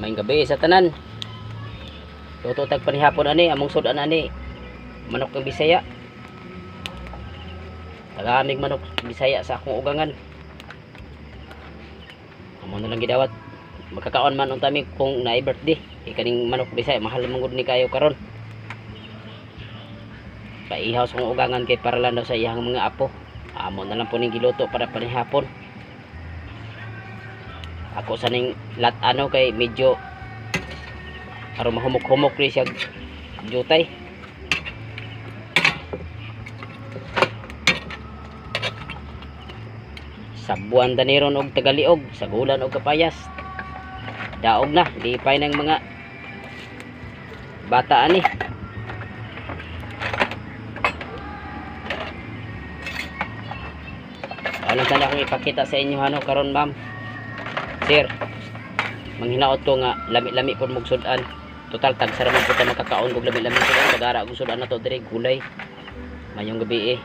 Maayong gabii sa tanan. Luto tag panihapon ani, among sud-an ani. Manok ng Bisaya. Tagamig manok Bisaya sa akong ugangan. Amo na lang gidawat. Magkakaon man unta mi kung naay birthday. Kay kaning manok Bisaya mahal man gud ni kayo karon. Paihaw sa akong ugangan kay para lang daw sa iyang mga apo. Amo na lang po ning giluto para panihapon. Ako sa ning lat ano kay medyo aron mahumok-humok rin siya jutay. Sabuan daniron og tagaliog, sagulan og kapayas. Daog na, lipay ng mga bata ani. Ano sana akong ipakita sa inyo ano karon, ma'am. Sir, manghinaot ko nga lami-lami pud mog sud-an. Total tagsa ra man pud ta makakaon og lami-lami sud-an, tagara og sud-an nato diri gulay. Mayong gabi eh.